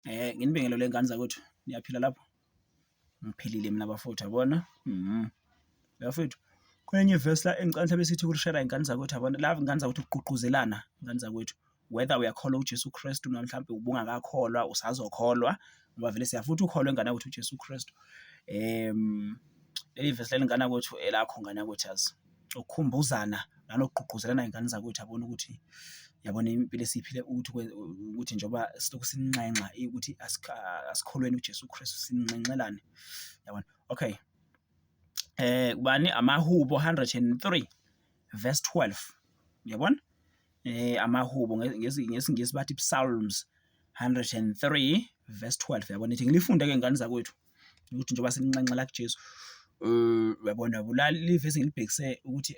Nginibingelele ngane zakwethu, niyaphila lapho? Ngiphilile mina bafowethu yabona. Bafowethu, khona enye ivesi la engicela mhlawumbe sithi ukulishera iy'ngane zakwethu yabona, la ngane zakwethu kugqugquzelana ngane zakwethu, whether uyakholwa uJesu Kristu noma mhlawumbe ubungakakholwa usazokholwa ngoba vele siyafuthi ukholwe ngane yakwethu uJesu Kristu. Leli vesi leli ngane yakwethu elakho ngane yakwethu yazi, ukukhumbuzana nanokugqugquzelana iy'ngane zakwethu yabona ukuthi yabona impilo esiyiphile ukuthi ukuthi njengoba silokhu sinxenxa ukuthi asikholweni uJesu Kristu sinxenxelane yabona. Okay, ubani amahubo 103 verse 12 uyabona amahubo ngesiNgisi bathi Psalms 103 verse 12 yabona ithi ngilifunde ke ngane zakwethu ukuthi njengoba sininxenxela kuJesu uyabona la livesi ngilibhekise ukuthi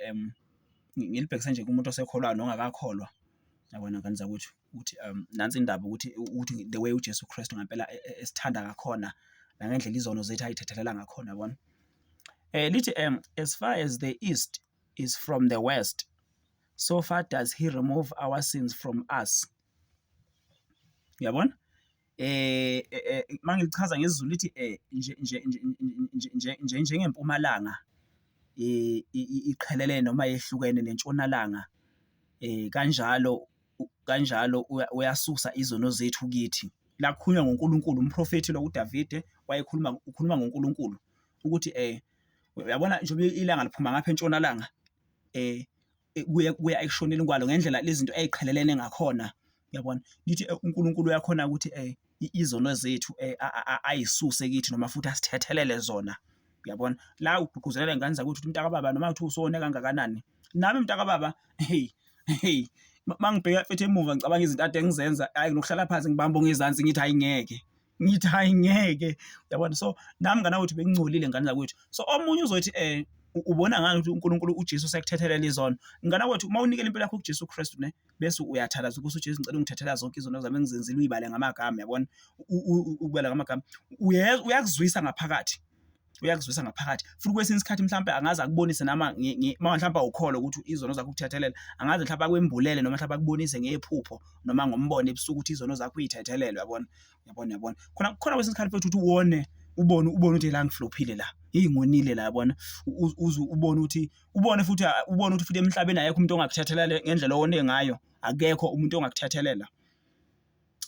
ngilibhekise nje kumuntu osekholwayo nongakakholwa yabona ngane zakwethu ukuthi nansi indaba ukuthi the way uJesu Kristu ngempela esithanda ngakhona nangendlela izono zethu ayithethelela ngakhona yabona. Lithi as far as the east is from the west, so far does he remove our sins from us. Uyabona? Mangilichaza ngesiZulu lithi nje nje nje nje njengempumalanga iqhelelene noma yehlukene nentshonalanga kanjalo kanjalo uyasusa izono zethu kithi. La kukhulunywa ngoNkulunkulu, umprofethi lo uDavide wayekhuluma ukhuluma ngoNkulunkulu ukuthi uyabona njengoba ilanga liphuma ngapha entshonalanga kuya kuya ekushoneni kwalo ngendlela lezi zinto ey'qhelelene ngakhona, uyabona? Lithi uNkulunkulu uyakhona ukuthi izono zethu ayisuse kithi noma futhi asithethelele zona, uyabona? La ugqugquzelela iy'ngane zakwethu ukuthi mntakababa noma kuthiwa usone kangakanani, nami mntakababa hheyi hheyi uma ngibheka mfethu emuva ngicabanga izinto ade ngizenza, hhayi nginokuhlala phansi ngibambe ongezansi ngithi hhayi ngeke. Ngithi hhayi ngeke, uyabona? So, nami ngane yakwethu bengingcolile ngane zakwethu. So, omunye uzothi ubona ngani ukuthi uNkulunkulu uJesu usekuthethelela izono? Ngane yakwethu uma unikela impilo yakho kuJesu Kristu ne, bese uyathandaza ukuthi uJesu ngicela ungithethela zonke izono zami engizenzile uyibale ngamagama, yabona? Ubale ngamagama. Uyezwa uyakuzwisa ngaphakathi. Uyakuzwisa ngaphakathi futhi kwesinye isikhathi mhlawumbe angaze akubonise nama uma mhlawumbe awukholwa ukuthi izono zakho ukuthethelela, angaze mhlawumbe akwembulele noma mhlawumbe akubonise ngephupho noma ngombono ebusuku ukuthi izono zakho uyithethelele, uyabona? Uyabona, uyabona? Khona khona kwesinye isikhathi mfethu ukuthi uwone ubone ubone ukuthi la ngiflophile la, heyi ngonile la, yabona? Uze ubone ukuthi ubone futhi ubone ukuthi futhi emhlabeni akekho umuntu ongakuthethelela ngendlela owone ngayo, akekho umuntu ongakuthethelela.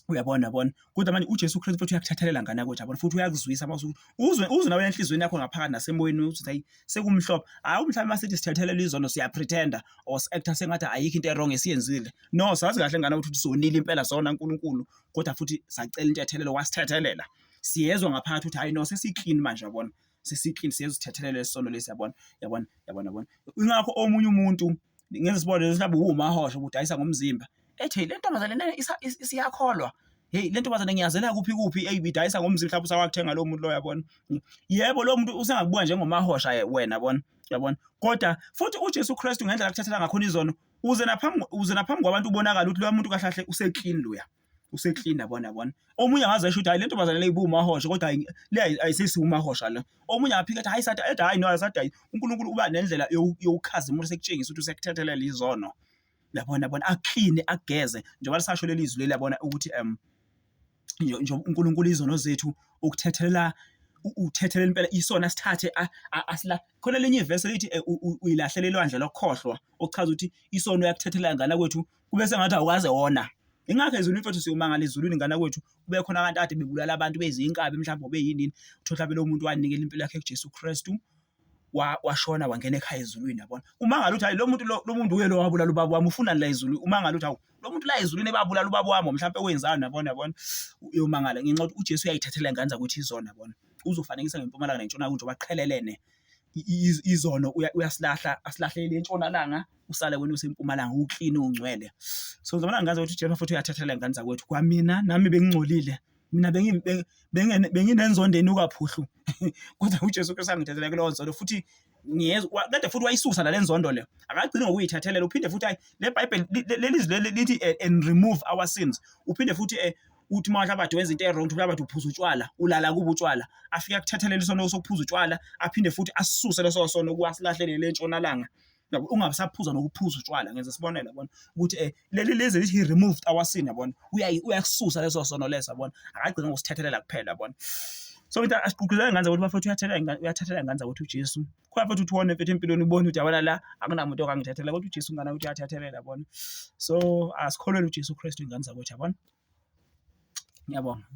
Uyabona yabona, kodwa manje uJesu Kristu futhi uyakuthethelela ngane yakwethu yabona, futhi uyakuzwisa uma uzwe uzwe nawe enhliziyweni yakho ngaphakathi nasemoyeni ukuthi hayi sekumhlophe. Hhayi mhlawumbe uma sithi sithethelela izono siya-pretend-a or si-act-a sengathi ayikho into e-wrong esiyenzile. No, sazi kahle ngane ukuthi sonile impela sona uNkulunkulu, kodwa futhi sacela intethelelo wasithethelela. Siyezwa ngaphakathi ukuthi hhayi no sesi-clean manje yabona, sesi-clean siyezwa usithethelele isono lesi yabona, yabona, yabona, yabona. Ingakho omunye umuntu ngenza isibonelo mhlawumbe uwumahosha ubudayisa ngomzimba ethi hey le ntombazane lena isiyakholwa, hey le ntombazane ngiyazela kuphi kuphi, eyi ibidayisa ngomzimba mhlawumbe usawakuthenga lowo muntu loyo yabona. Yebo lowo muntu usengakubuka njengomahosha wena yabona, yabona. Kodwa futhi uJesu Kristu ngendlela akuthathela ngakhona izono uze naphambi uze naphambi kwabantu ubonakala ukuthi loya muntu kahle kahle use-clean loya. Use-clean yabona yabona. Omunye angaze esho ukuthi hhayi le ntombazane le ibuwumahosha kodwa le ayisesiwo umahosha le. Omunye angaphika athi hhayi ethi hhayi no asadayi. uNkulunkulu uba nendlela yokukhazimula sekutshengisa ukuthi usekuthethelela izono. Uyabona yabona akukline akugeze njengoba lisasho leli zwi leli yabona ukuthi nje uNkulunkulu izono zethu ukuthethelela uthethelela impela isona sithathe asila khona elinye ivesi elithi uyilahlele elwandle lokukhohlwa okuchaza ukuthi isono uyakuthethelela ngane kwethu kube sengathi awukaze wona. Ingakho ezulwini mfethu siyomangala ezulwini ngane kwethu kube khona abantu ade bebulala abantu bezinkabi mhlawumbe beyinini uthole mhlawumbe lowo muntu wanikela impilo yakhe kuJesu Kristu washona wangena ekhaya ezulwini yabona. Umangala ukuthi hayi lo muntu lo muntu uye lo wabulala ubaba wami ufunani la ezulwini umangala ukuthi hawu lo muntu la ezulwini ebabulala ubaba wami mhlawumbe wenzani yabona yabona. Uyomangala ngenxa yokuthi uJesu uyayithathela ingane zakwethu izono yabona. Uzofanekisa ngempumalanga nentshonalanga njengoba qhelelene izono uyasilahla asilahlele entshonalanga usale wena usempumalanga uklini ungcwele. So ngizobona ngazi ukuthi uJesu futhi uyathethelela ingane zakwethu kwamina nami bengingcolile mina benginenzondo enuka phuhlu kodwa uJesu Kristu angithethelela kuleyo nzondo futhi ngiyezwa kade futhi wayisusa nale nzondo le akagcini ngokuyithethelela uphinde futhi ayi le Bible leli zwi leli lithi and remove our sins uphinde futhi uthi uma mhlawumbe wenza into e-wrong mhlawumbe uphuza utshwala ulala kubo utshwala afike akuthethelela isono sokuphuza utshwala aphinde futhi asisuse leso sono kuwasilahlele le ntshonalanga. Yabo, ungasaphuza nokuphuza utshwala, ngenza isibonelo, yabona, ukuthi leli lizwe lithi he removed our sin, yabona, uyakususa leso sono leso, yabona, akagcina ngokusithethelela kuphela, yabona. So into asigqugquzela ingane zakwethu bafethu, uyathelela, uyathethelela ingane zakwethu uJesu. Khona futhi uthi wona mfethu empilweni ubone ukuthi yabona la akunamuntu ongangithethelela, kodwa uJesu ingane ukuthi uyathethelela, yabona. So asikholweni uJesu Kristu ingane zakwethu, yabona. Ngiyabonga.